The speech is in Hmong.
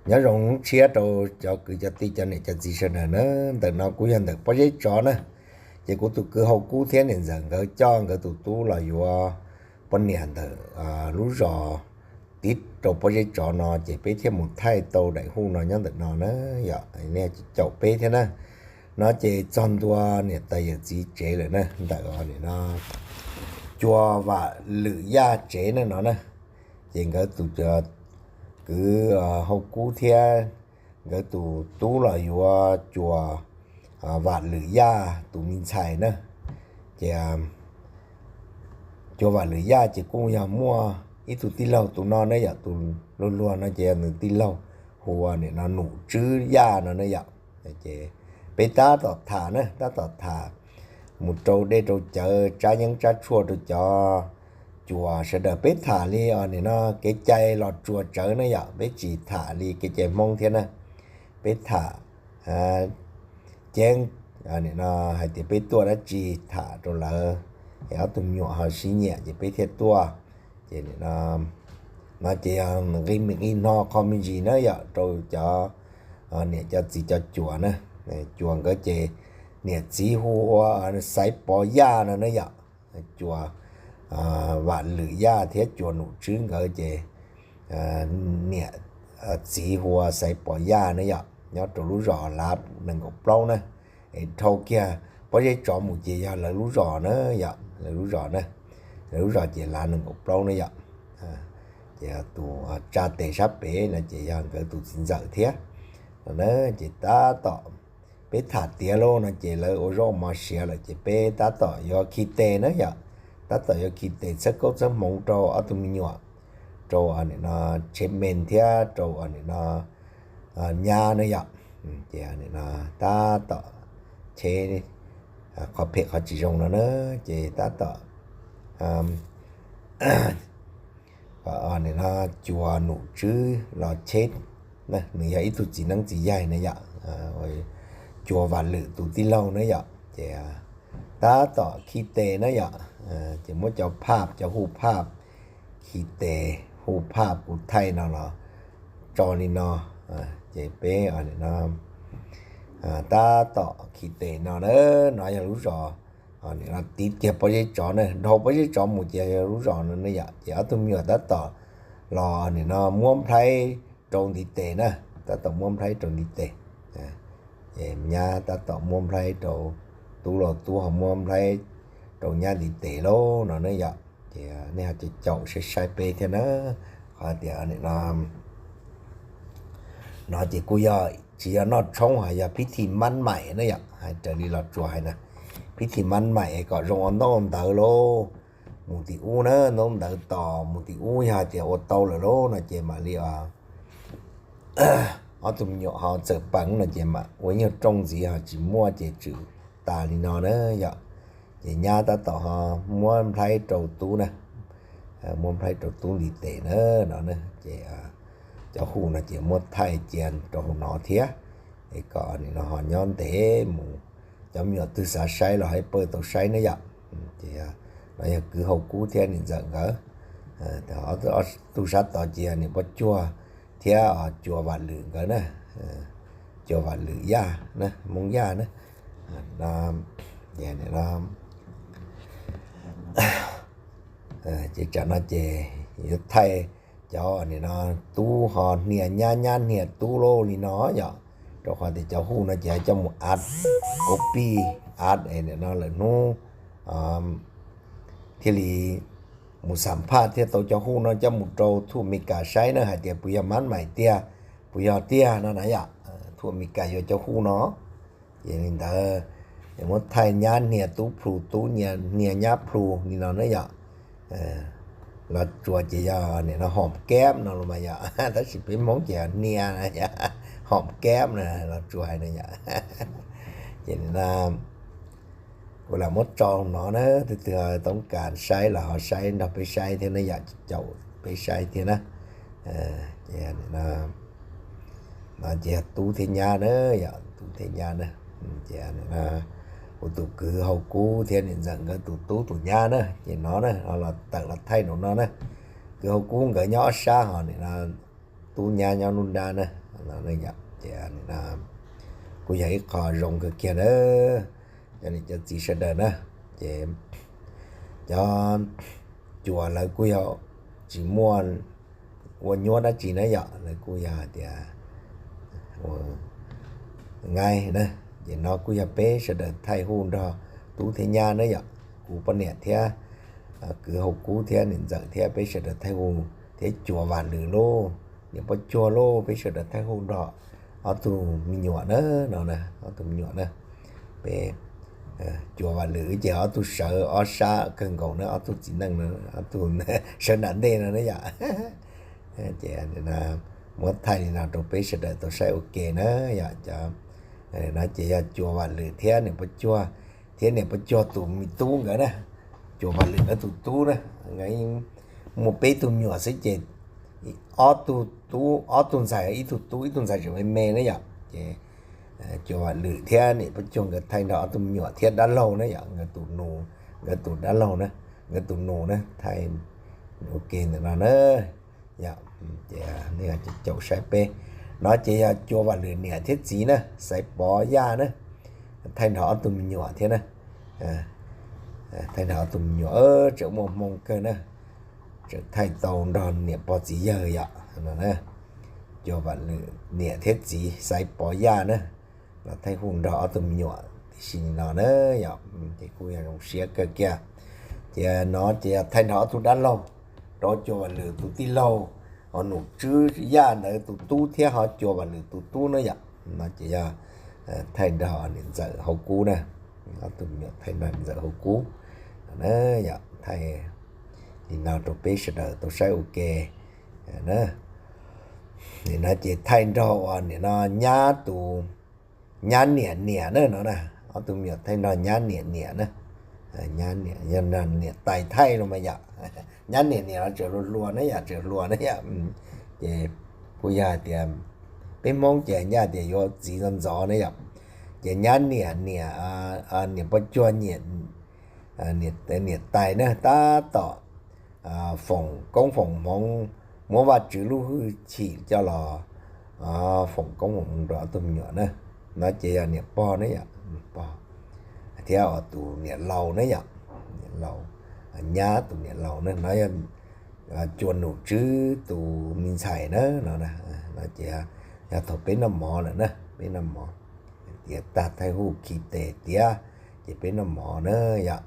Nyob zoo hnub tshiab rau cov kwv cov tij cov niam cov txiv sawv daws na. Ntawm no kuj yog ntawm pob zeb tsov na. Ces kuv tus kwv Hauv Kub thiab niam ntxawm nkawd coj nkawd tus tub los yuav poj niam ntawm lub zos tib rau pob zeb tsov no, ces peb thiaj mus thaij tau daim hu no nyob ntawm no na. Yog nej caum peb thiab na. No ces txog ntua niam tais yawm txiv tsev lawm na, ntawm no Cua Vam Lwm Yaj tsev na no na. Ces nkawd tus kwv Hauv Kub thiab nkawd tus tub los yuav Cua Vam Lwm Yaj tus me ntxhais na. Ces Cua Vam Lwm Yaj ces kuj yog muaj ib tug tij laug tus no ne yom, tus luag luag no ces yog nws tij laug, hu ua nim no Num Tswb Yaj no ne yom. Ces peb tab tom tham na, tab tom tham mus rau dej rau cawv, tsab yeeb tsab tshuaj rau cov Cua sawv daws, peb tham li nim no kev cai los tsuas tsawv ne yom, peb tsis tham li kev cai Hmoob thiab na. Peb tham ceeb, nim no hais tias peb tuaj dab tsi tham rau lawv, es ob tug me nyuam ho sib nyiam ces peb thiaj tuaj. Ces nim no ces yog nqi hno qhov me ntsis na yom rau cov niam cov txiv cov Cua na. Cua nkawd ces niam txiv hu ua Xaiv Pov Yaj no ne yom. Cua Vam Lwm Yaj thiab Cua Num Tswb nkawd ces niam txiv hu ua Xaiv Pov Yaj ne yom, nyob rau lub zos Lav nees nkaum plaub na. Es dhau kiag pob zeb tsov mus ces yog lawv lub zos na yom, lawv lub zos na. Lawv lub zos ces Lav nees nkaum plaub ne yom. Ces tus tsa tes sab pem no ces yog nkawd tus txiv ntxawm thiab no na. Ces tab tom peb tham tiav lauj no ces lawv ua zaub mov siav lawm ces peb tab tom yuav khi tes na yom. Tab tom yuav khi tes txhawb koob txhawb hmoov rau ob tug me nyuam, rau nim no Tsheb Mees thiab rau nim no Nyab ne yom. Ces nim no tab tom cheb qhov phem qhov tsis zoo no na, ces tab tom nim no Cua Num Tswb los cheb, nws yog ib tug txiv neeb txiv yaig na yom, Cua Vam Lwm tus tij laug na yom. Ces tab tom khi tes na yom, ces muab cov phaj, cov hu phaj, khi tes hu phaj kuv thaij no los tso li no. Ces peb tab tom khi tes no na, no yog lub zos, nim no tib kiag pob zeb tsov na, dhau pob zeb tsov mus ces yog lub zos no ne yom. Ces ob tug me nyuam tab tom los nim no muab nplhaib rau ntiv tes na, tab tom muab nplhaib rau ntiv tes. Nyab tab tom muab nplhaib rau, tub los tub ho muab nplhaib rau nyab ntiv tes lauj no ne yom. Ces nej ho caum caum saib saib peb thiab na. Qhov tias nim no no ces kuj yog tsis yog noj tshoob, ho yog phib thi mab maim na yom, hais raws li Los Tsuas hais na, phib thi mab maim kom zoo ua ntaub ntawv lauj. Mus tim ub na, ntaub ntawv tos mus tim ub, yog hais tias ua tau lawm lauj no ces mam li ob tug me nyuam ho txawm peem no ces mam ua nyuag rooj ntxiv, ho tsis muaj ces tsum tas li no na yom. Ces nyab tab tom ho muab nplhaib rau tub na, muab nplhaib rau tub ntiv tes na no na. Ces cov hu no ces muab thaij cia rau hauv no thiab, es kom nim no ho nyob ntev mus, cov me nyuam twg xav saib los hais pab tau saib na yom. Ces no yog kwv Hauv Kub thiab niam ntxawm nkawd. Ob tug sab tod ces yog niam Pov Cuag thiab Cua Vam Lwm nkawd na, Cua Vam Lwm Yaj na, Hmoob Yaj na. Ces tsam no ces yuav thaij cov nim no tub ho hnia nyab, nyab hnia tub lauj li no yom. Rau qhov tias cov hu no ces coj mus add, copy, add es nim no lawm hnub thiaj li mus xam phaj thiaj tau cov hu no coj mus rau thuj Amelikas saib na hais tias puas yog mab maim tiag, puas yog tiag no na yom. Thuj Amelikas yuav cov hu no. Ces li ntawd muab thaij nyab hnia tub plhu, tub hnia nyab plhu li no na yom. Los Tsuas ces yog nim no hom keb no los mas yom, tab sis peb Hmoob ces hnia, hom keb na, Los Tsuas hais na yom. Ces nim no kuv lam muab tso no na, tus twg toob kas saib los ho saib nrog peb saib thiab na yom, caum peb saib thiab na. Ces no ces yog tub thiab nyab na yom, tub thiab nyab na. Ces kuv tus kwv Hauv Kub thiab niam ntxawm nkawd tus tub tus nyab na, ces no na los tawm los thaij no no na. Kwv Hauv Kub nkawd nyob ob sab ho nim no tub nyab nyob nruab nrab na. Ces kuj yog ib qho zoo kawg kiag nawb, cov niam cov txiv sawv daws na. Ces cov cuas lawv kuj yog tsis muaj ua nyuab dab tsi na yom, lawv kuj yog hais tias ua nqaij na. Ces no kuj yog peb sawv daws thaij hu nrog tub thiab nyab na yom, kuv poj niam thiab kwv Hauv Kub thiab niam ntxawm thiab peb sawv daws thaij hu thiab cuas Vam Lwm lauj, niam Poj Cuag lauj, peb sawv daws thaij hu nrog ob tug me nyuam na, no na, ob tug me nyuam na. Peb cuas Vam Lwm ces ob tug sawv ob sab kawg nkaus na, ob tug txiv neej, ob tug sawv nram ntej no na yom. Ces muab thaij li no rau peb sawv daws tau saib ua ke na yom. Cov no ces yog cuas Vam Lwm thiab niam Poj Cuag, thiab niam Poj Cuag tus me tub nkawd na, cuas Vam Lwm nkawd tus tub na. Muaj peb tug me nyuam xwb ces ob tug tub ob tug ntxhais, ib tug tub ib tug ntxhais tseem me me na yom. Ces cuas Vam Lwm thiab niam Poj Cuag nkawd thaij nrog ob tug me nyuam thiab dab laug na yom, nkawd tus nus, nkawd tus dab laug na, nkawd tus nus na thaij ua ke ntawm no na. Yog ces nej caum saib peb, no ces yog cuas Vam Lwm niam thiab txiv na, Xaiv Pov Yaj na, thaij nrog ob tug me nyuam thiab na. Thaij nrog ob tug me nyuam, tseem muaj hmoo kawg na, tseem thaij tau nrog niam pog txiv yawg yom. Cuas Vam Lwm niam thiab txiv Xaiv Pov Yaj na, los thaij hu nrog ob tug me nyuam tib si li no na yom. Ces kuj yog zoo siab kawg kiag. Ces no ces yog thaij nrog ob tug dab laug, rau cuas Vam Lwm tus tij laug, ho Num Tswb Yaj ntawd tus tub thiab ho cuas Vam Lwm tus tub na yom. No ces yog thaij nrog niam ntxawm Hauv Kub na, ob tug me nyuam thaij nrog niam ntxawm Hauv Kub na yom. Thaij li no rau peb sawv daws tau saib ua ke na. Nim no ces thaij nrog uas nim no nyab tus, nyab niam niam na no na, ob tug me nyuam thaij nrog nyab niam niam na. Nyab niam, yog niam tais thaij los mas yom, nyab niam niam los tseem hluas hluas na yom, tseem hluas na yom. Ces kuj yog hais tias peb Hmoob ces nyaj tias yuav txiv ntxov ntxov na yom. Ces nyab niam niam, niam Poj Cuag niam tais na tab tom foom koob foom hmoov, muab Vajtswv lub hwj chim coj los foom koob foom hmoov rau ob tug me nyuam na. No ces yog niam pog na yom, niam pog thiab tus niam laus na yom, niam laus, nyab tus niam laus na. No yog cuas Num Tswb tus me ntxhais na no. No ces yog thaum peb noj mov lawm na, peb noj mov tiav tag thaij hu khi tes tiav, ces peb noj mov na yom.